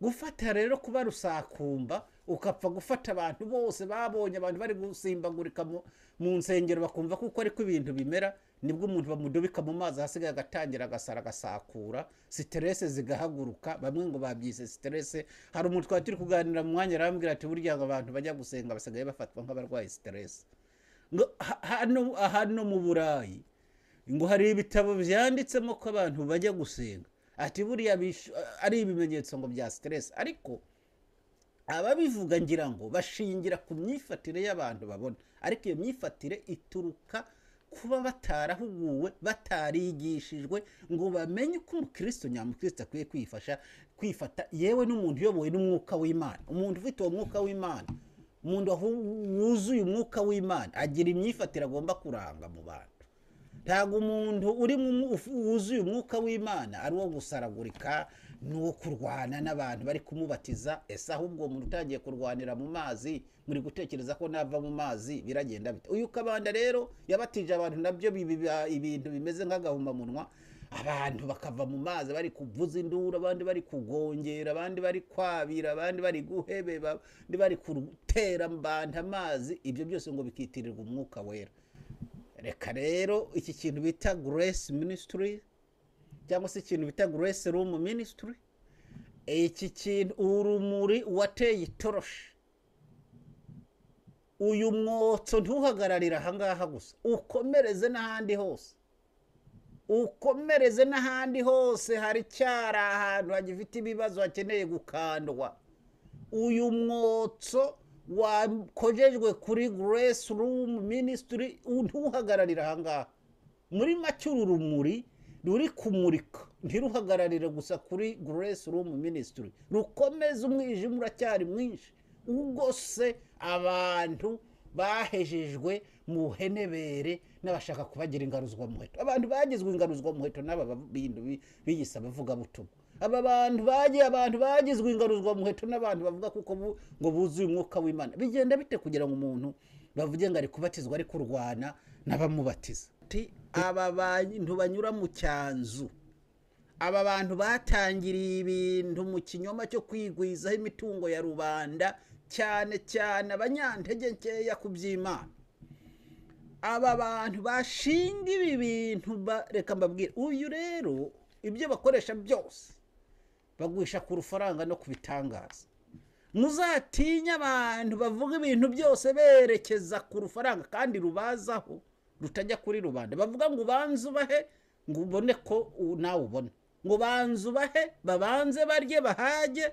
Gufata rero kuba rusakumba, ukapfa gufata abantu bose babonye abantu bari gusimbagurika mu nsengero, bakumva kuko ariko ibintu bimera, nibwo umuntu bamudubika mu mazi, ahasigaye agatangira agasara, agasakura, stress zigahaguruka. Bamwe ngo babyise stress. Hari umuntu twari turi kuganira mu mwanya, arambwira ati: "Burya ngo abantu bajya gusenga basigaye bafatwa nk'abarwaye stress." Ngo hano mu Burayi ngo hari ibitabo byanditsemo ko abantu bajya gusenga, ati buriya ari ibimenyetso ngo bya stress. Ariko ababivuga ngira ngo bashingira ku myifatire y'abantu babona, ariko iyo myifatire ituruka kuba batarahuguwe, batarigishijwe ngo bamenye uko umukristo nyamukristo akwiye kwifasha, kwifata, yewe n'umuntu uyobowe n'umwuka w'Imana. Umuntu ufite uwo mwuka w'Imana, umuntu wuzuye umwuka w'Imana, agira imyifatire agomba kuranga mu bantu. Ntabwo umuntu uri wuzuye umwuka w'Imana ari uwo gusaragurika n'uwo kurwana n'abantu bari kumubatiza. Ese ahubwo uwo muntu utangiye kurwanira mu mazi, muri gutekereza ko nava mu mazi biragenda bite? Uyu Kabanda rero yabatije abantu, nabyo biba ibintu bimeze nk'agahumamunwa. Abantu bakava mu mazi bari kuvuza induru, abandi bari kugongera, abandi bari kwabira, abandi bari guhebeba, abandi bari gutera mbanda amazi. Ibyo byose ngo bikitirirwa umwuka wera. Reka rero iki kintu bita Grace Ministry, cyangwa se ikintu bita Grace Room Ministry, iki kintu, urumuri wateye itoroshi, uyu mwotso ntuhagararire ahangaha gusa, ukomereze n'ahandi hose, ukomereze n'ahandi hose. Hari cyari ahantu hagifite ibibazo, hakeneye gukandwa. Uyu mwotso wakojejwe kuri Grace Room Ministry ntuhagararire ahangaha. Muri make, uru rumuri ruri kumurika ntiruhagararire gusa kuri Grace Room Ministry, rukomeze. Umwijima uracyari mwinshi ugose abantu bahejejwe mu buhenebere n'abashaka kubagira ingaruzwamuheto. Abantu bagizwe ingaruzwamuheto n'aba bintu biyise abavugabutumwa. Aba bantu bagiye, abantu bagizwe ingaruzwamuheto n'abantu bavuga kuko ngo buzuye umwuka w'Imana. Bigenda bite kugira ngo umuntu bavuge ngo ari kubatizwa, ari kurwana n'abamubatiza? Ati, aba bantu banyura mu cyanzu, aba bantu batangiriye ibintu mu kinyoma cyo kwigwizaho imitungo ya rubanda, cyane cyane abanyantege nkeya ku by'Imana, aba bantu bashinga ibi bintu, reka mbabwire, uyu rero ibyo bakoresha byose bagwisha ku rufaranga no ku bitangaza. Muzatinye abantu bavuga ibintu byose berekeza ku rufaranga, kandi rubazaho rutajya kuri rubanda. Bavuga ngo ubanze ubahe ngo ubone ko nawe ubona, ngo banze ubahe, babanze barye bahage,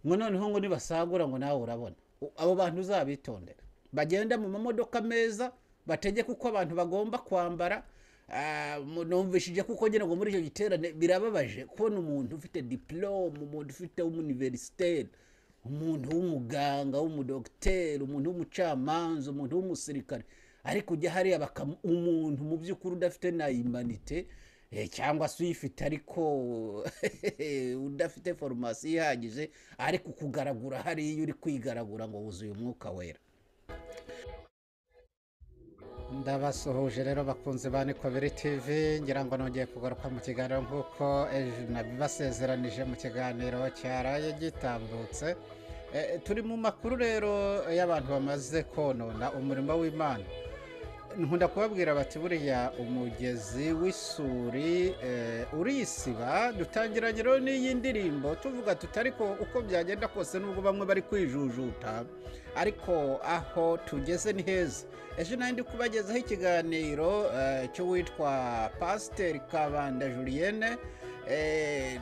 ngo noneho ngo nibasagura ngo nawe urabona. Abo bantu uzabitondera. Bagenda mu mamodoka meza, bategeka uko abantu bagomba kwambara. Numvishije kuko ngira ngo muri icyo giterane, birababaje kubona umuntu ufite diplôme, umuntu ufite w'umuniverisiteri, umuntu w'umuganga, w'umudogiteri, umuntu w'umucamanza, umuntu w'umusirikare, ariko ujya hariya umuntu mu by'ukuri udafite na humanité, cyangwa se uyifite ariko udafite formation ihagije, ariko kugaragura hariya uri kwigaragura ngo wuzuye umwuka wera. Ndabasuhuje rero, bakunze ba Nikobiri TV. Ngira ngo nongeye kugaruka mu kiganiro nk'uko ejo nabibasezeranije mu kiganiro cyaraye gitambutse. Turi mu makuru rero y'abantu bamaze konona umurimo w'Imana. Nkunda kubabwira bati buriya umugezi w'isuri urisiba. Dutangiranye rero n'iyi ndirimbo tuvuga tuti ariko uko byagenda kose, nubwo bamwe bari kwijujuta, ariko aho tugeze ni heza. Ejo nari ndi kubagezaho ikiganiro cy'uwitwa Pasiteri Kabanda Julienne.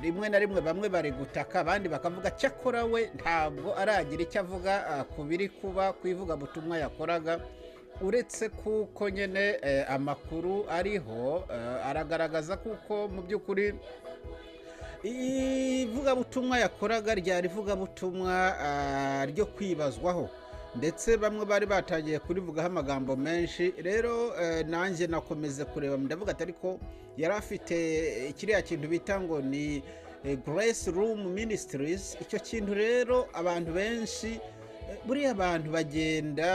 Rimwe na rimwe bamwe bari gutaka, abandi bakavuga, cyakora we ntabwo aragira icyo avuga ku biri kuba ku ivugabutumwa yakoraga, uretse kuko nyine amakuru ariho aragaragaza kuko mu by'ukuri ivugabutumwa yakoraga ryari ivugabutumwa ryo kwibazwaho, ndetse bamwe bari batangiye kurivugaho amagambo menshi. Rero nanjye nakomeze kureba, ndavuga ati ariko yari afite kiriya kintu bita ngo ni Grace Room Ministries. Icyo kintu rero abantu benshi, buriya abantu bagenda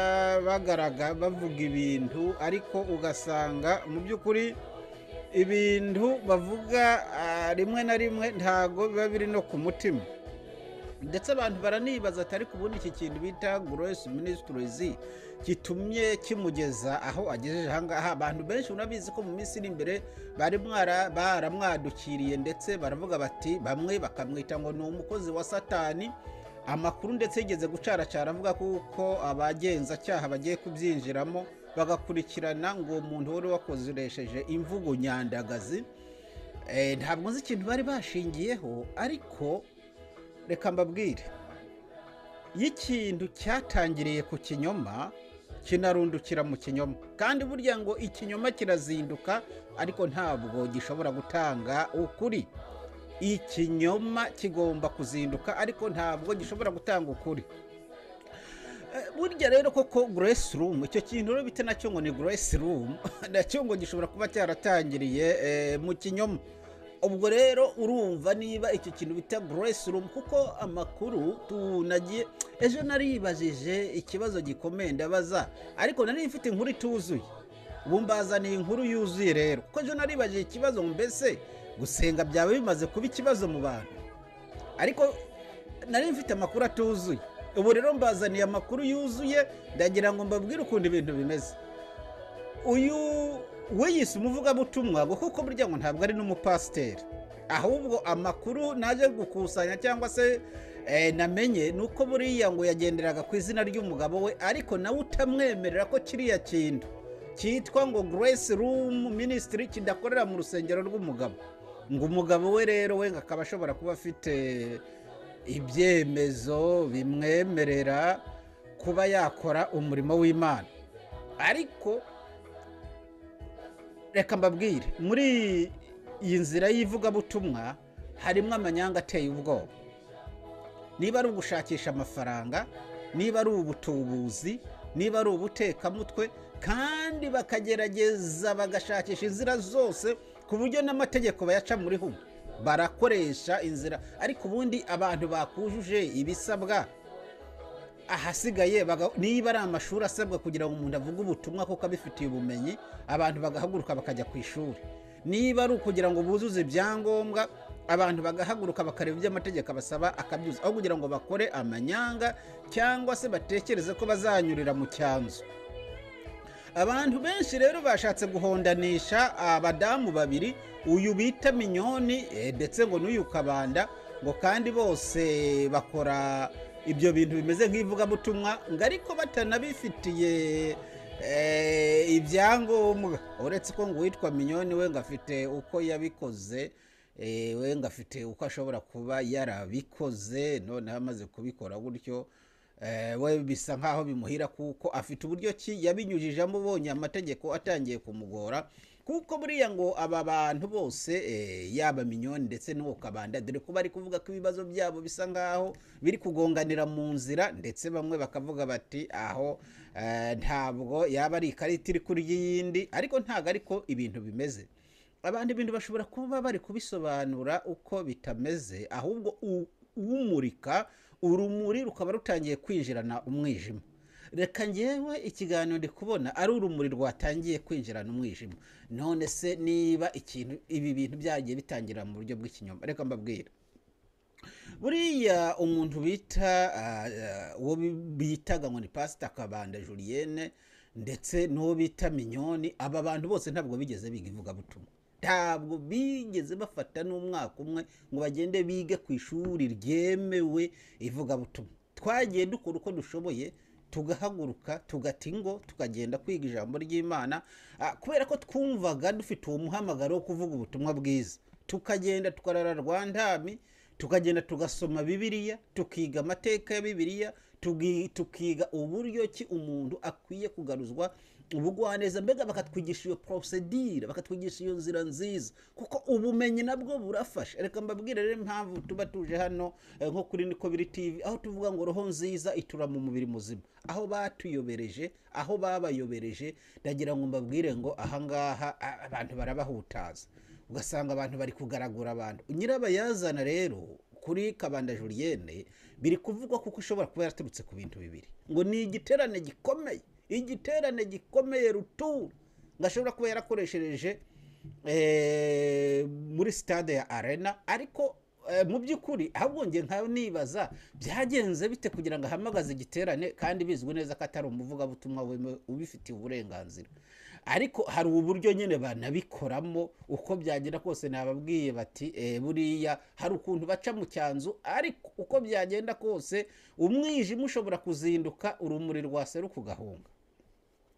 bagaraga bavuga ibintu, ariko ugasanga mu by'ukuri ibintu bavuga rimwe na rimwe ntago biba biri no ku mutima. Ndetse abantu baranibaza ati: "Ariko ubundi iki kintu bita Grace Ministries kitumye kimugeza aho agejeje ahangaha?" Abantu benshi murabizi ko mu minsi iri imbere bari baramwadukiriye, ndetse baravuga bati, bamwe bakamwita ngo ni umukozi wa Satani. Amakuru ndetse yigeze gucaracara avuga kuko abagenzacyaha bagiye kubyinjiramo, bagakurikirana ngo uwo muntu wari wakoresheje imvugo nyandagazi. Ntabwo nzi ikintu bari bashingiyeho, ariko reka mbabwire: iyo ikintu cyatangiriye ku kinyoma, kinarundukira mu kinyoma. Kandi burya ngo ikinyoma kirazinduka, ariko ntabwo gishobora gutanga ukuri. Ikinyoma kigomba kuzinduka, ariko ntabwo gishobora gutanga ukuri. Burya rero koko Grace Room, icyo kintu rero bita nacyo ngo ni Grace Room, nacyo ngo gishobora kuba cyaratangiriye mu kinyoma. Ubwo rero urumva niba icyo kintu bita Grace Room, kuko amakuru tunagiye ejo naribajije ikibazo gikomeye, ndabaza, ariko nari mfite inkuru ituzuye. Ubu mbazaniye inkuru yuzuye rero, kuko ejo naribajije ikibazo ngo: "Mbese gusenga byaba bimaze kuba ikibazo mu bantu?" Ariko nari mfite amakuru atuzuye. Ubu rero mbazaniye amakuru yuzuye. Ndagira ngo mbabwire ukuntu ibintu bimeze. Uyu wiyise umuvugabutumwa, ngo kuko burya ngo ntabwo ari n'umupasiteri, ahubwo amakuru naje gukusanya cyangwa se namenye ni uko buriya ngo yagenderaga ku izina ry'umugabo we, ariko nawe utamwemerera ko kiriya kintu cyitwa ngo Grace Room Ministry kidakorera mu rusengero rw'umugabo. Ngo umugabo we rero we ngo akaba ashobora kuba afite ibyemezo bimwemerera kuba yakora umurimo w'Imana. Ariko reka mbabwire, muri iyi nzira y'ivugabutumwa harimo amanyanga ateye ubwoba. Niba ari ugushakisha amafaranga, niba ari ubutubuzi, niba ari ubutekamutwe, kandi bakagerageza bagashakisha inzira zose ku buryo n'amategeko bayaca muri humwe, barakoresha inzira. Ariko ubundi abantu bakujuje ibisabwa, ahasigaye niba ari amashuri asabwa kugira ngo umuntu avuge ubutumwa kuko abifitiye ubumenyi, abantu bagahaguruka bakajya ku ishuri. Niba ari ukugira ngo buzuze ibyangombwa, abantu bagahaguruka bakareba ibyo amategeko abasaba, akabyuzuza, aho kugira ngo bakore amanyanga cyangwa se batekereze ko bazanyurira mu cyanzu. Abantu benshi rero bashatse guhondanisha abadamu babiri, uyu bita Minyoni ndetse ngo n'uyu Kabanda, ngo kandi bose bakora ibyo bintu bimeze nk'ivugabutumwa, ngo ariko batanabifitiye ibyangombwa, uretse ko ngo uwitwa Minyoni we ngo afite uko yabikoze, we ngo afite uko ashobora kuba yarabikoze. Noneho amaze kubikora gutyo, we bisa nkaho bimuhira, kuko afite uburyo ki yabinyujijemo ubonye amategeko atangiye kumugora. Kuko buriya ngo aba bantu bose, yaba Minyoni ndetse n'uwo Kabanda, dore ko bari kuvuga ko ibibazo byabo bisa nkaho biri kugonganira mu nzira, ndetse bamwe bakavuga bati aho ntabwo yaba ari ikarita iri kurya iyindi. Ariko ntabwo ariko ibintu bimeze. Abandi ibintu bashobora kuba bari kubisobanura uko bitameze, ahubwo umurika urumuri rukaba rutangiye kwinjirana umwijima. Reka ngewe ikiganiro ndi kubona ari urumuri rwatangiye kwinjirana umwijima. None se niba ikintu, ibi bintu byagiye bitangira mu buryo bw'ikinyoma? Reka mbabwire, buriya umuntu bita uwo bitaga ngo ni Pasita Kabanda Julienne ndetse n'uwo bita Minyoni, aba bantu bose ntabwo bigeze biga ivugabutumwa, ntabwo bigeze bafata n'umwaka umwe ngo bagende bige ku ishuri ryemewe ivugabutumwa. Twagiye dukora uko dushoboye, tugahaguruka, tugata ingo, tukagenda kwiga ijambo ry'Imana, kubera ko twumvaga dufite uwo muhamagaro wo kuvuga ubutumwa bwiza, tukagenda tukarara rwandami, tukagenda tugasoma Bibiliya, tukiga amateka ya Bibiliya, tukiga uburyo ki umuntu akwiye kugaruzwa ubugwaneza. Mbega bakatwigisha iyo procédure, bakatwigisha iyo nzira nziza, kuko ubumenyi nabwo burafasha. Reka mbabwire rero impamvu tuba tuje hano nko kuri Niko Biri TV, aho tuvuga ngo roho nziza itura mu mubiri muzima. Aho batuyobereje, aho babayobereje, ndagira ngo mbabwire ngo ahangaha abantu barabahutaza, ugasanga abantu bari kugaragura abantu. Nyirabayazana rero kuri Kabanda Julienne biri kuvugwa kuko ishobora kuba yaraturutse ku bintu bibiri. Ngo ni igiterane gikomeye, igiterane gikomeye rutura, ngo ashobora kuba yarakoreshereje muri stade ya Arena. Ariko Mu by'ukuri ahubwo njye nka nibaza byagenze bite kugira ngo ahamagaze igiterane kandi bizwi neza ko atari umuvugabutumwa wemewe ubifitiye uburenganzira. Ariko hari uburyo nyine banabikoramo, uko byagenda kose nababwiye bati buriya hari ukuntu baca mu cyanzu, ariko uko byagenda kose umwijima ushobora kuzinduka urumuri rwaseruka ugahunga.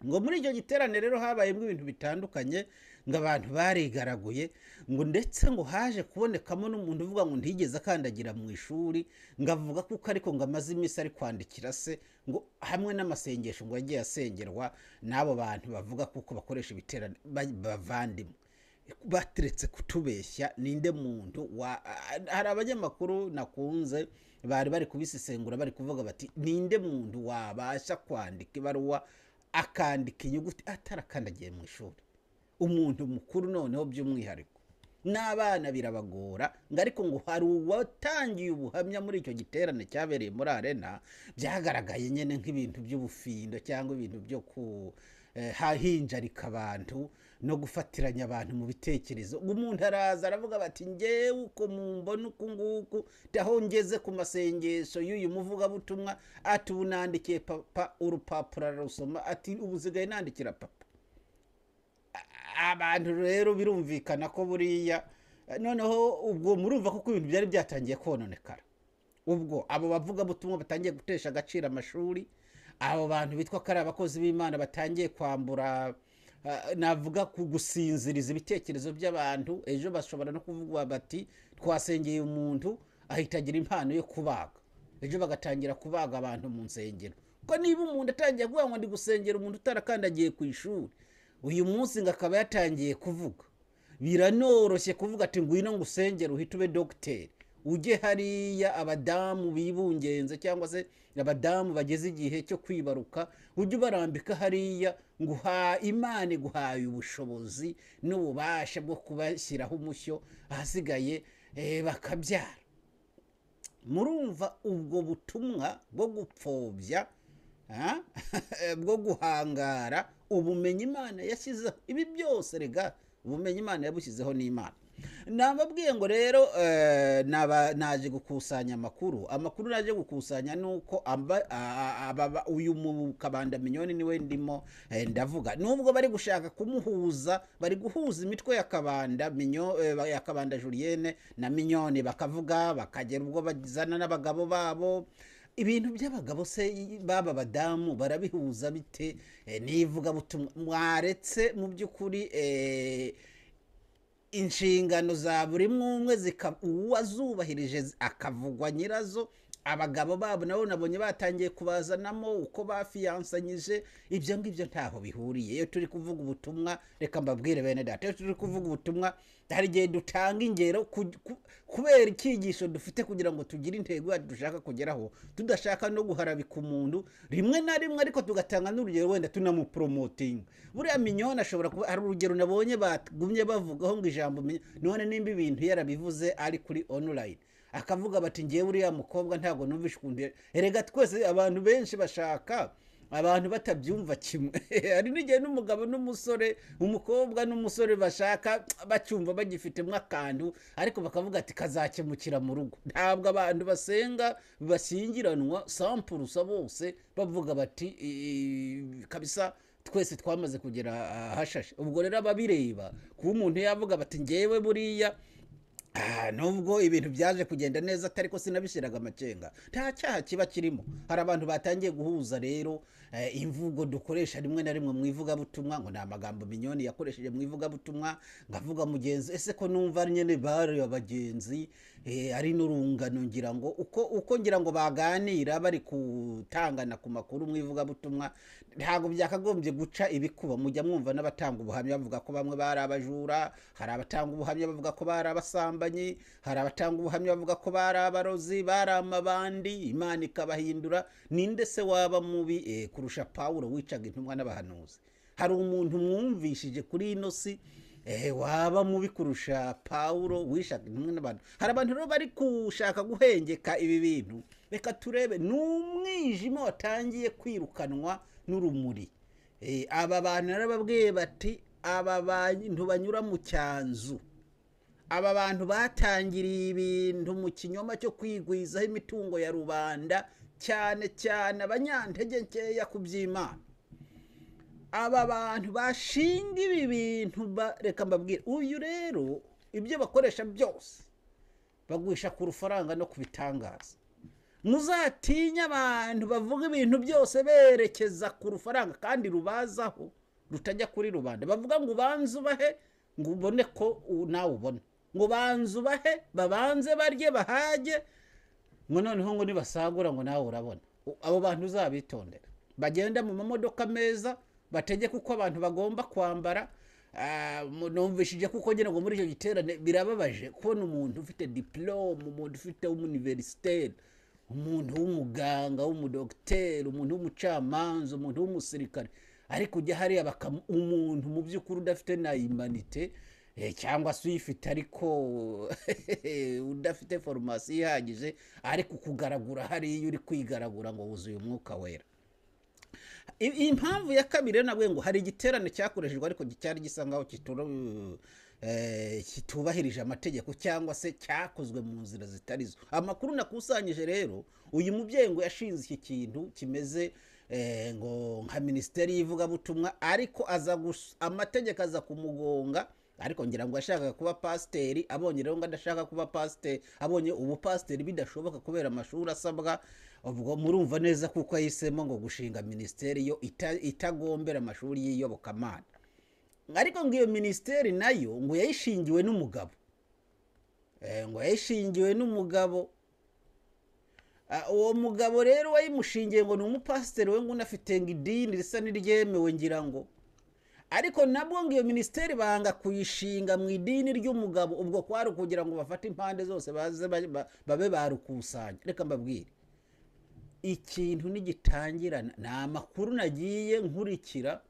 Ngo muri icyo giterane rero habayemo ibintu bitandukanye, ngo abantu barigaraguye, ngo ndetse ngo haje kubonekamo n'umuntu uvuga ngo ntigeze akandagira mu ishuri, ngo avuga kuko ariko ngo amaze iminsi ari kwandikira se, ngo hamwe n'amasengesho ngo yagiye asengerwa n'abo bantu bavuga kuko bakoresha ibiterane bavandimwe bateretse kutubeshya. Ninde muntu wa hari abanyamakuru nakunze bari bari kubisesengura, bari kuvuga bati ninde muntu wabasha kwandika ibaruwa akandika inyuguti atarakandagiye mu ishuri, umuntu mukuru noneho by'umwihariko n'abana birabagora. Ngo ariko ngo hari uwatangiye ubuhamya muri icyo giterane cyabereye muri arena, byagaragaye nyine nk'ibintu by'ubufindo cyangwa ibintu byo kuhinjarika abantu no gufatiranya abantu mu bitekerezo. Umuntu araza aravuga bati ngewe uko mumbona uku nguku, aho ngeze ku masengesho y'uyu muvugabutumwa, ati ubu nandikiye papa urupapuro ararusoma, ati ubu nsigaye nandikira papa. Abantu rero birumvikana ko buriya noneho ubwo murumva ko ibintu byari byatangiye kononekara, ubwo abo bavugabutumwa batangiye gutesha agaciro amashuri, abo bantu bitwa ko ari abakozi b'Imana batangiye kwambura, navuga gusinziriza ibitekerezo by'abantu. Ejo bashobora no kuvuga bati twasengeye umuntu ahita agira impano yo kubaga, ejo bagatangira kubaga abantu mu nsengero. Ko niba umuntu atangiye kuvuga ngo ndi gusengera umuntu utarakandagiye ku ishuri, uyu munsi ngo akaba yatangiye kuvuga, biranoroshye kuvuga ati ngwino ngusengere uhite ube dogiteri, ujye hariya abadamu bibungenze cyangwa se abadamu bageze igihe cyo kwibaruka, ujye ubarambika hariya ngo Imana iguhaye ubushobozi n'ububasha bwo kubashyiraho umushyo, ahasigaye bakabyara. Murumva ubwo butumwa bwo gupfobya, bwo guhangara ubumenyi Imana yashyizeho. Ibi byose rega ubumenyi Imana yabushyizeho n'Imana. Nababwiye ngo rero naje gukusanya amakuru. Amakuru naje gukusanya nuko uyu Kabanda Mignone niwe ndimo ndavuga, nubwo bari gushaka kumuhuza, bari guhuza imitwe ya Kabanda Mignone, ya Kabanda Julienne na Mignone, bakavuga bakagera ubwo bazana n'abagabo babo. Ibintu by'abagabo se baba badamu barabihuza bite? Nivuga butumwa mwaretse mu by'ukuri inshingano za buri umwe uwazubahirije akavugwa nyirazo. Abagabo babo nabo nabonye batangiye kubazanamo uko bafiyansanyije, ibyo ngibyo ntaho bihuriye. Iyo turi kuvuga ubutumwa, reka mbabwire bene data, iyo turi kuvuga ubutumwa hari igihe dutanga ingero kubera icyigisho dufite kugira ngo tugire intego yacu dushaka kugeraho, tudashaka no guharabika umuntu rimwe na rimwe, ariko tugatanga n'urugero wenda tunamupromotinga. Buriya Mignone ashobora kuba hari urugero nabonye bagumye bavugaho ngo ijambo none nimba ibintu yarabivuze ari kuri online akavuga bati ngewe uriya mukobwa ntabwo numvishe ukuntu. Erega twese abantu benshi bashaka abantu batabyumva kimwe. Hari n'igihe n'umugabo n'umusore, umukobwa n'umusore bashaka bacyumva bagifitemo akantu, ariko bakavuga ati kazakemukira mu rugo. Ntabwo abantu basenga bashyingiranwa sampurusa bose bavuga bati kabisa twese twamaze kugera ahashashe. Ubwo rero ababireba kuba umuntu yavuga bati ngewe buriya nubwo ibintu byaje kugenda neza atari ko sinabishyiraga amakenga, nta cyaha kiba kirimo. Hari abantu batangiye guhuza rero imvugo dukoresha rimwe na rimwe mu ivugabutumwa, ngo ni amagambo Mignone yakoresheje mu ivugabutumwa, ngavuga mugenzi, ese ko numva nyine bari abagenzi, ari n'urungano, ngira ngo uko ngira ngo baganira bari gutangana ku makuru mu ivugabutumwa, ntabwo byakagombye guca ibikuba. Mujya mwumva n'abatanga ubuhamya bavuga ko bamwe bari abajura, hari abatanga ubuhamya bavuga ko bari abasambanyi, hari abatanga ubuhamya bavuga ko bari abarozi, bari amabandi, Imana ikabahindura. Ninde se waba mubi kurusha Pawulo wicaga intumwa n'abahanuzi? Hari umuntu mwumvishije kuri ino si waba mubi kurusha Pawulo wishaga intumwa n'abantu? Hari abantu rero bari gushaka guhengeka ibi bintu. Reka turebe, ni umwijima watangiye kwirukanwa n'urumuri. Aba bantu narababwiye bati aba bantu banyura mu cyanzu, Aba bantu batangiriye ibintu mu kinyoma cyo kwigwizaho imitungo ya rubanda, cyane cyane abanyantege nkeya ku by'Imana. Aba bantu bashinga ibi bintu, reka mbabwire, uyu rero ibyo bakoresha byose bagwisha ku rufaranga no ku bitangaza. Muzatinye abantu bavuga ibintu byose berekeza ku rufaranga kandi rubazaho, rutajya kuri rubanda. Bavuga ngo ubanze ubahe ngo ubone ko nawe ubona, ngo banze ubahe, babanze barye bahage, ngo noneho ngo nibasagura ngo nawe urabona. Abo bantu uzabitondera, bagenda mu mamodoka meza, bategeka uko abantu bagomba kwambara. Numvishije kuko ngira ngo muri icyo giterane birababaje kubona umuntu ufite diplome, umuntu ufite w'umuniverisiteri, umuntu w'umuganga, w'umudogiteri, umuntu w'umucamanza, umuntu w'umusirikare, ariko ujya hariya umuntu mu by'ukuri udafite na humanité, cyangwa se uyifite ariko udafite formation ihagije, ariko kugaragura hariya uri kwigaragura ngo wuzuye Umwuka Wera. Impamvu ya kabiri rero nabwo ngo hari igiterane cyakoreshejwe ariko cyari gisa nkaho kitubahirije amategeko cyangwa se cyakozwe mu nzira zitari zo. Amakuru nakusanyije rero, uyu mubyeyi ngo yashinze iki kintu kimeze ngo nka minisiteri y'ivugabutumwa, ariko aza amategeko aza kumugonga. Ariko ngira ngo yashakaga kuba pasiteri, abonye rero ngo adashaka kuba pasiteri, abonye ubupasiteri bidashoboka kubera amashuri asabwa, ubwo murumva neza kuko yahisemo ngo gushinga minisiteri yo itagombera amashuri y'iyobokamana. Ariko ngo iyo minisiteri nayo ngo yayishingiwe n'umugabo. Ngo yayishingiwe n'umugabo. Uwo mugabo rero wayimushingiye ngo ni umupasiteri, we ngo unafite ngo idini risa n'iryemewe ngira ngo. Ariko nabwo ngo iyo minisiteri banga kuyishinga mu idini ry'umugabo, ubwo kwari ukugira ngo bafate impande zose baze babe barukusanya. Reka mbabwire, ikintu nigitangirana ni amakuru nagiye nkurikira,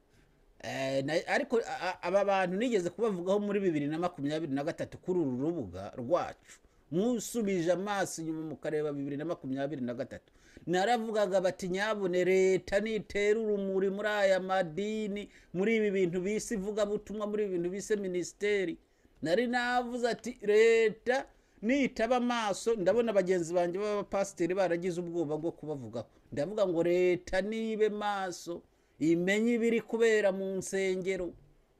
ariko aba bantu nigeze kubavugaho muri 2023 kuri uru rubuga rwacu. Musubije amaso inyuma mukareba 2023, naravugaga bati nyabune leta nitera urumuri muri aya madini, muri ibi bintu bise ivugabutumwa, muri ibi bintu bise minisiteri. Nari navuze ati leta nitaba amaso, ndabona bagenzi banjye b'abapasiteri baragize ubwoba bwo kubavugaho. Ndavuga ngo leta nibe maso, imenye ibiri kubera mu nsengero,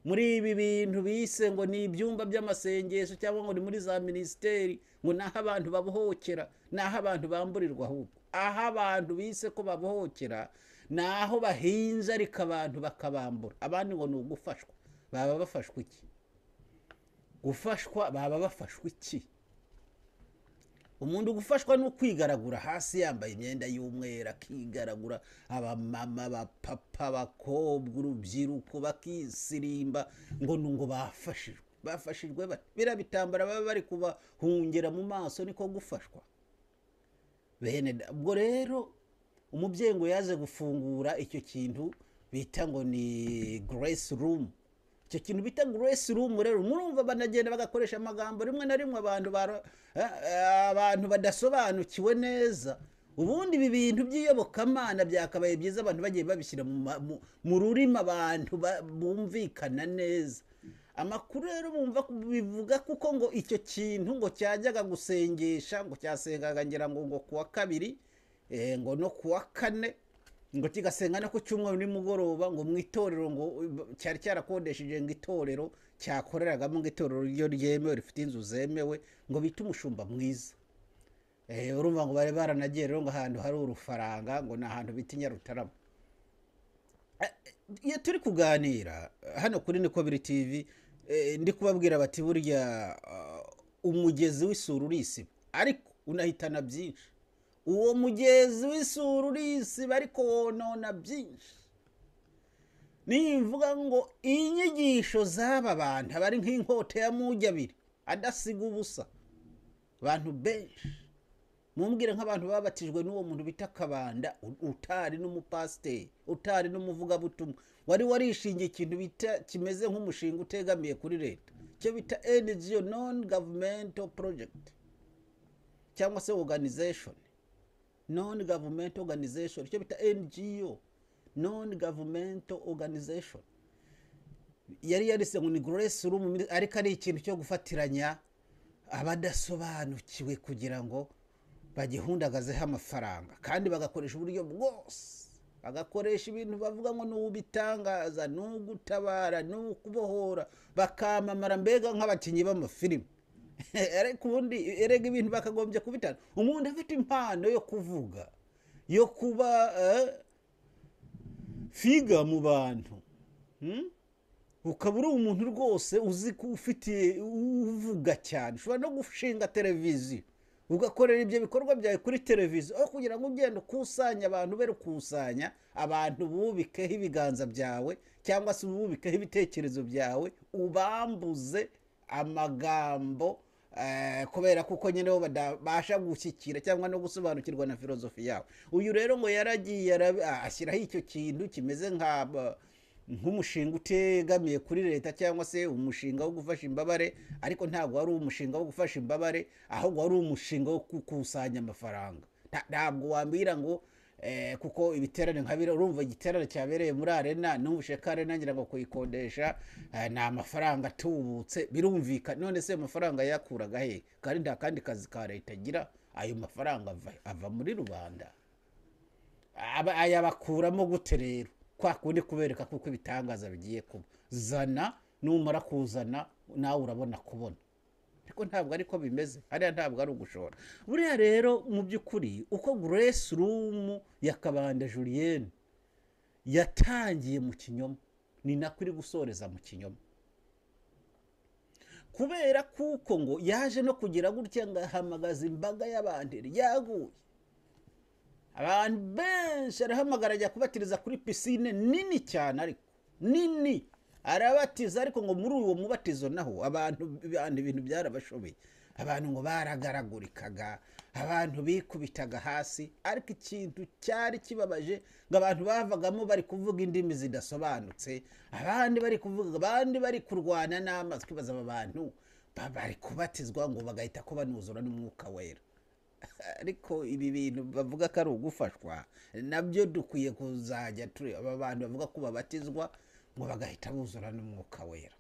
muri ibi bintu bise ngo ni ibyumba by'amasengesho cyangwa ngo ni muri za minisiteri, ngo naho abantu babohokera, naho abantu bamburirwa. Ahubwo aho abantu bise ko babohokera naho bahinze, ariko abantu bakabambura. Abandi ngo ni ugufashwa. Baba bafashwa iki? Gufashwa baba bafashwa iki? Umuntu gufashwa no kwigaragura hasi yambaye imyenda y'umweru, akigaragura, abamama, abapapa, abakobwa, urubyiruko bakisirimba ngo ni ngo bafashijwe. Bafashijwe bate? Biriya bitambara baba bari kubahungira mu maso niko gufashwa? Bene ubwo rero umubyeyi ngo yaje gufungura icyo kintu bita ngo ni Grace Room. Icyo kintu bita Grace Room rero, murumva banagenda bagakoresha amagambo rimwe na rimwe abantu badasobanukiwe neza. Ubundi ibi bintu by'iyobokamana byakabaye byiza abantu bagiye babishyira mu rurimi abantu bumvikana neza. Amakuru rero bumva bivuga kuko ngo icyo kintu ngo cyajyaga gusengesha, ngo cyasengaga ngira ngo kuwa kabiri, ngo no kuwa kane, ngo kigasenga no ku cyumweru nimugoroba, ngo mu itorero ngo cyari cyarakodesheje, ngo itorero cyakoreragamo, ngo itorero ryo ryemewe rifite inzu zemewe, ngo bite Umushumba Mwiza. Urumva ngo bari baranagiye rero ngo ahantu hari urufaranga, ngo ni ahantu bita i Nyarutarama. Iyo turi kuganira hano kuri Niko Biri TV, ndi kubabwira bati burya umugezi w'isuri urisiba ariko unahitana byinshi. Uwo mugezi w'isuri urisiba ariko wonona byinshi. Nimvuga ngo inyigisho z'aba bantu aba ari nk'inkota ya mugi abiri adasiga ubusa. Abantu benshi mumbwire nk'abantu babatijwe n'uwo muntu bita Kabanda, utari n'umupasiteri, utari n'umuvugabutumwa, wari warishingiye ikintu bita kimeze nk'umushinga utegamiye kuri leta, icyo bita NGO, non governmental project cyangwa se organization, non governmental organization, icyo bita NGO, non governmental organization. Yari yarise ngo ni Grace Room, ariko ari ikintu cyo gufatiranya. Abadasobanukiwe kugira ngo bagihundagazeho amafaranga, kandi bagakoresha uburyo bwose, bagakoresha ibintu bavuga ngo ni ubitangaza, ni ugutabara, ni ukubohora, bakamamara mbega nk'abakinnyi b'amafilimi. Ariko ubundi erega ibintu bakagombye kubitanga. Umuntu afite impano yo kuvuga, yo kuba figure mu bantu, Ukaba uri umuntu rwose uzi ko ufitiye uvuga cyane, ushobora no gushinga televiziyo, ugakorera ibyo bikorwa byawe kuri televiziyo, aho kugira ngo ugende ukusanya abantu, ube ukusanya abantu bubikeho ibiganza byawe cyangwa se ububikeho ibitekerezo byawe, ubambuze amagambo, kubera kuko nyine bo badabasha gushyikira cyangwa no gusobanukirwa na filozofi yawe. Uyu rero ngo yaragiye ashyiraho icyo kintu kimeze nk'umushinga utegamiye kuri leta cyangwa se umushinga wo gufasha imbabare, ariko ntabwo wari umushinga wo gufasha imbabare, ahubwo wari umushinga wo gukusanya amafaranga. Ntabwo wambwira ngo kuko ibiterane nka biriya, urumva igiterane cyabereye muri arena, numvise ko arena ngira ngo kuyikodesha ni amafaranga atubutse, birumvikana. None se ayo mafaranga yakuraga he, kandi nta kandi kazi ka leta agira? Ayo mafaranga ava muri rubanda. Ayabakuramo gute rero? Kwa kundi kubereka kuko ibitangaza bigiye kuba, zana, numara kuzana nawe urabona kubona. Ariko ntabwo ariko bimeze hariya, ntabwo ari ugushora. Buriya rero mu by'ukuri uko Grace Room ya Kabanda Julienne yatangiye mu kinyoma, ni nako iri gusoreza mu kinyoma, kubera kuko ngo yaje no kugira gutya ngo ahamagaza imbaga y'abantu yaguye, abantu benshi, arahamagara ajya kubatiriza kuri pisine nini cyane, ariko nini, arabatiza. Ariko ngo muri uwo mubatizo naho abantu ibintu byarabashobeye, abantu ngo baragaragurikaga, abantu bikubitaga hasi. Ariko ikintu cyari kibabaje, ngo abantu bavagamo bari kuvuga indimi zidasobanutse, abandi bari kuvuga, abandi bari kurwana n'amazi. Kwibaza aba bantu bari kubatizwa ngo bagahita ko banuzura n'Umwuka Wera. Ariko ibi bintu bavuga ko ari ugufashwa, nabyo dukwiye kuzajya tureba. Aba bantu bavuga ko babatizwa ngo bagahita buzura n'Umwuka Wera.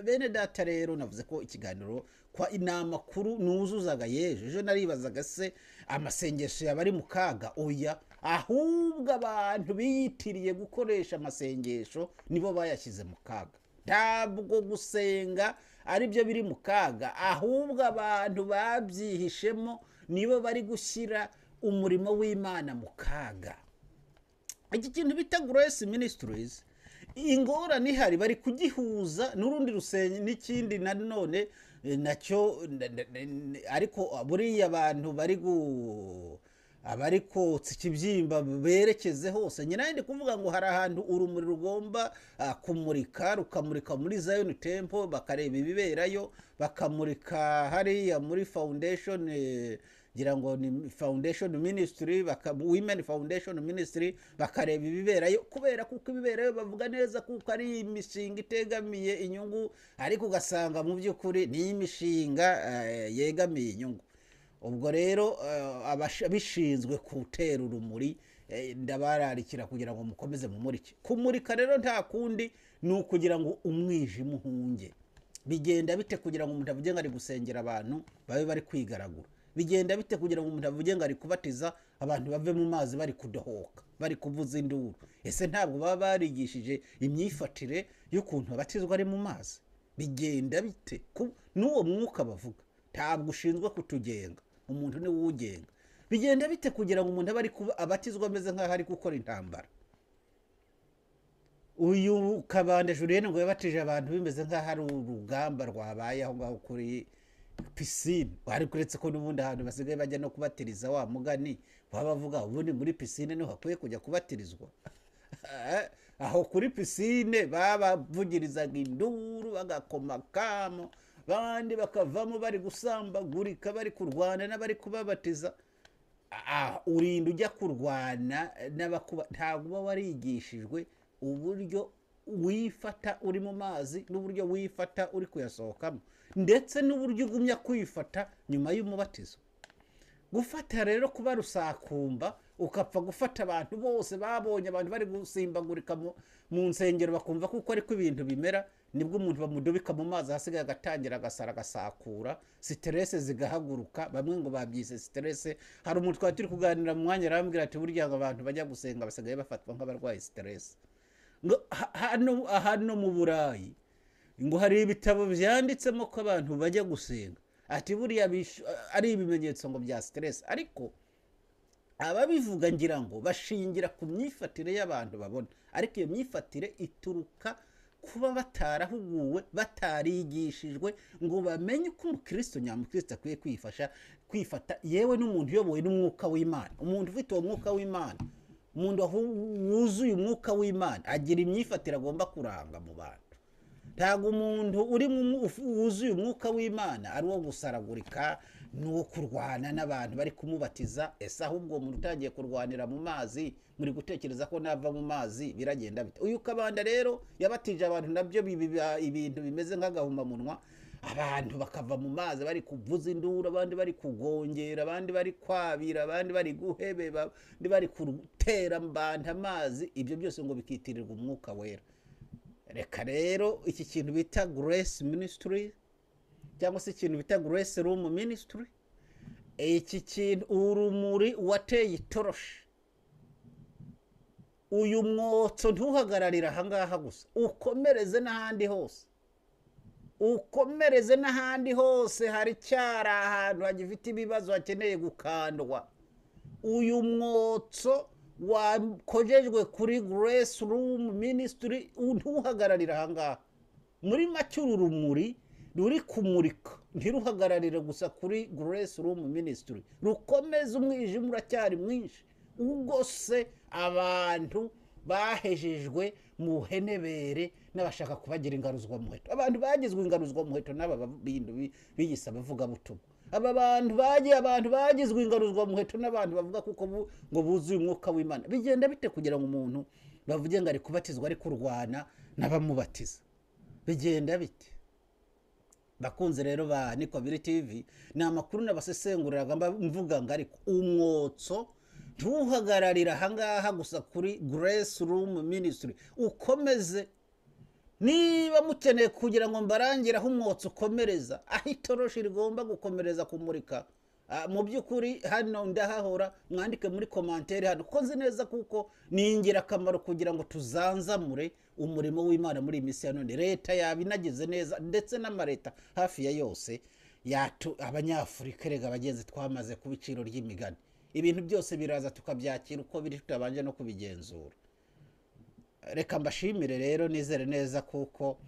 Bene data rero, navuze ko ikiganiro kwa inama kuru nuzuzaga yejo ejo, naribazaga se amasengesho yaba ari mu kaga? Oya, ahubwo abantu biyitiriye gukoresha amasengesho nibo bayashyize mu kaga. Ntabwo gusenga ari byo biri mu kaga, ahubwo abantu babyihishemo nibo bari gushyira umurimo w'Imana mu kaga. Iki kintu bita Grace Ministries, ingorane ihari, bari kugihuza n'urundi rusenge n'ikindi nanone nacyo ariko buriya abantu bari abari kotsa ikibyimba berekeze hose. Nyina ndi kuvuga ngo hari ahantu urumuri rugomba kumurika, rukamurika muri Zion Temple, bakareba ibiberayo, bakamurika hariya muri foundation, ngira ngo ni foundation ministry, Women Foundation Ministry, bakareba ibiberayo, kubera kuko ibiberayo bavuga neza kuko ari imishinga itegamiye inyungu, ariko ugasanga mu by'ukuri ni imishinga yegamiye inyungu. Ubwo rero abishinzwe gutera urumuri, ndabararikira kugira ngo mukomeze mumurike. Kumurika rero nta kundi, ni ukugira ngo umwijima uhunge. Bigenda bite kugira ngo umuntu avuge ngo ari gusengera, abantu babe bari kwigaragura? Bigenda bite kugira ngo umuntu avuge ngo ari kubatiza, abantu bave mu mazi bari kudohoka, bari kuvuza induru? Ese ntabwo baba barigishije imyifatire y'ukuntu abatizwa ari mu mazi? Bigenda bite? N'uwo mwuka bavuga ntabwo ushinzwe kutugenga, umuntu niwe uwugenga. Bigenda bite kugira ngo umuntu abe ari abatizwa ameze nk'aho ari gukora intambara? Uyu Kabanda Julienne ngo yabatije abantu bimeze nk'aho ari urugamba rwabaye aho ngaho kuri pisine. Ariko uretse ko n'ubundi ahantu basigaye bajya no kubatiriza, wa mugani baba bavuga, ubundi muri pisine niho hakwiye kujya kubatirizwa. Aho kuri pisine babavugirizaga induru, bagakoma akamo, abandi bakavamo bari gusambagurika, bari kurwana n'abari kubabatiza. Urinda ujya kurwana n'abakuba, ntabwo uba warigishijwe uburyo wifata uri mu mazi n'uburyo wifata uri kuyasohokamo, ndetse n'uburyo ugumya kwifata nyuma y'umubatizo. Gufata rero kuba rusakumba, ukapfa gufata abantu bose babonye abantu bari gusimbagurika mu nsengero, bakumva kuko ariko ibintu bimera. Nibwo umuntu bamudubika mu mazi, ahasigaye agatangira agasara, agasakura, stress zigahaguruka. Bamwe ngo babyise stress. Hari umuntu twari turi kuganira mu mwanya, arambwira ati: "Burya ngo abantu bajya gusenga basigaye bafatwa nk'abarwaye stress." Ngo hano mu Burayi ngo hari ibitabo byanditsemo ko abantu bajya gusenga, ati buriya ari ibimenyetso ngo bya stress. Ariko ababivuga ngira ngo bashingira ku myifatire y'abantu babona, ariko iyo myifatire ituruka kuba batarahuguwe, batarigishijwe ngo bamenye uko umukristo nyamukristo akwiye kwifasha, kwifata, yewe n'umuntu uyobowe n'umwuka w'Imana. Umuntu ufite uwo mwuka w'Imana, umuntu wuzuye umwuka w'Imana, agira imyifatire agomba kuranga mu bantu. Ntabwo umuntu uri wuzuye umwuka w'Imana ari uwo gusaragurika n'uwo kurwana n'abantu bari kumubatiza. Ese ahubwo umuntu utangiye kurwanira mu mazi, muri gutekereza ko nava mu mazi biragenda bite? Uyu Kabanda rero yabatije abantu, nabyo biba ibintu bimeze nk'agahumamunwa. Abantu bakava mu mazi bari kuvuza induru, abandi bari kugongera, abandi bari kwabira, abandi bari guhebeba, abandi bari gutera mbanda amazi. Ibyo byose ngo bikitirirwa umwuka wera. Reka rero iki kintu bita Grace Ministry, cyangwa se ikintu bita Grace Room Ministry, iki kintu urumuri wateye itoroshi, uyu mwotso ntuhagararire ahangaha gusa, ukomereze n'ahandi hose, ukomereze n'ahandi hose. Hari cyari ahantu hagifite ibibazo, hakeneye gukandwa. Uyu mwotso wakojejwe kuri Grace Room Ministry ntuhagararire ahangaha. Muri make, uru rumuri ruri kumurika ntiruhagararire gusa kuri Grace Room Ministry, rukomeze. Umwijima uracyari mwinshi ugose abantu bahejejwe mu buhenebere n'abashaka kubagira ingaruzwamuheto. Abantu bagizwe ingaruzwamuheto n'aba bintu biyise abavugabutumwa. Aba bantu bagiye, abantu bagizwe ingaruzwamuheto n'abantu bavuga kuko ngo buzuye umwuka w'Imana. Bigenda bite kugira ngo umuntu bavuge ngo ari kubatizwa ari kurwana n'abamubatiza? Bigenda bite? Bakunze rero ba Niko Biri TV, ni amakuru nabasesenguriraga mvuga ngo ariko umwotso ntuhagararire ahangaha gusa kuri Grace Room Ministry, ukomeze. Niba mukeneye kugira ngo mbarangire aho umwotsi ukomereza, aho itoroshi rigomba gukomereza kumurika, mu by'ukuri hano ndahahora, mwandike muri commentaire hano, kuko nzi neza kuko ni ingirakamaro kugira ngo tuzanzamure umurimo w'Imana muri iyi minsi ya none. Leta yaba inagize neza, ndetse n'amaleta hafi ya yose yatu. Abanyafurika rega abagenzi twamaze kuba iciro ry'imigani. Ibintu byose biraza tukabyakira uko biri, tutabanje no kubigenzura. Reka mbashimire rero, nizere neza kuko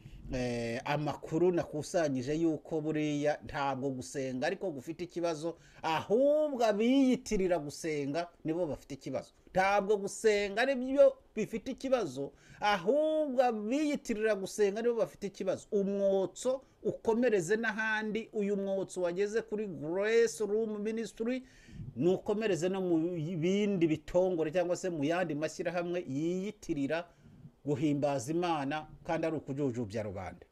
amakuru nakusanyije yuko buriya ntabwo gusenga ariko gufite ikibazo, ahubwo abiyitirira gusenga nibo bafite ikibazo. Ntabwo gusenga ari byo bifite ikibazo, ahubwo abiyitirira gusenga nibo bafite ikibazo. Umwotso ukomereze n'ahandi. Uyu mwotso wageze kuri Grace Room Ministry nukomereze no mu bindi bitongore, cyangwa se mu yandi mashyirahamwe yiyitirira guhimbaza Imana kandi ari ukujujubya rubanda.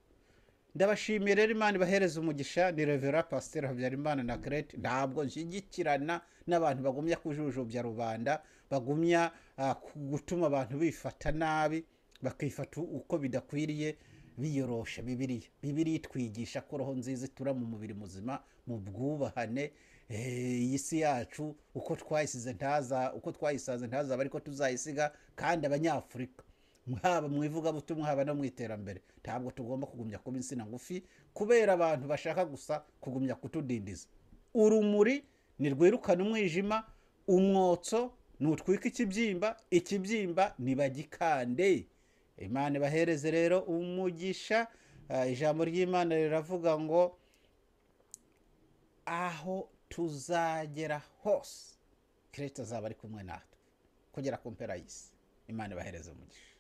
Ndabashimiye rero, Imana ibahereza umugisha. Ni Reverend Pasiteri Habyarimana na Kerete. Ntabwo nshyigikirana n'abantu bagumya kujujubya rubanda, bagumya gutuma abantu bifata nabi, bakifata uko bidakwiriye, biyorosha Bibiliya. Bibiliya itwigisha ko roho nziza itura mu mubiri muzima, mu bwubahane. Iyi si yacu uko twayisize ntaza, uko twayisanze ntazaba ariko tuzayisiga. Kandi Abanyafurika, haba mu ivugabutumwa, haba no mu iterambere, ntabwo tugomba kugumya kuba insina ngufi kubera abantu bashaka gusa kugumya kutudindiza. Urumuri ntirwirukana umwijima, umwotso nutwika ikibyimba, ikibyimba ntibagikande. Imana ibahereze rero umugisha. Ijambo ry'Imana riravuga ngo aho tuzagera hose Kirisito azaba ari kumwe natwe kugera ku mpera y'isi. Imana ibahereze umugisha.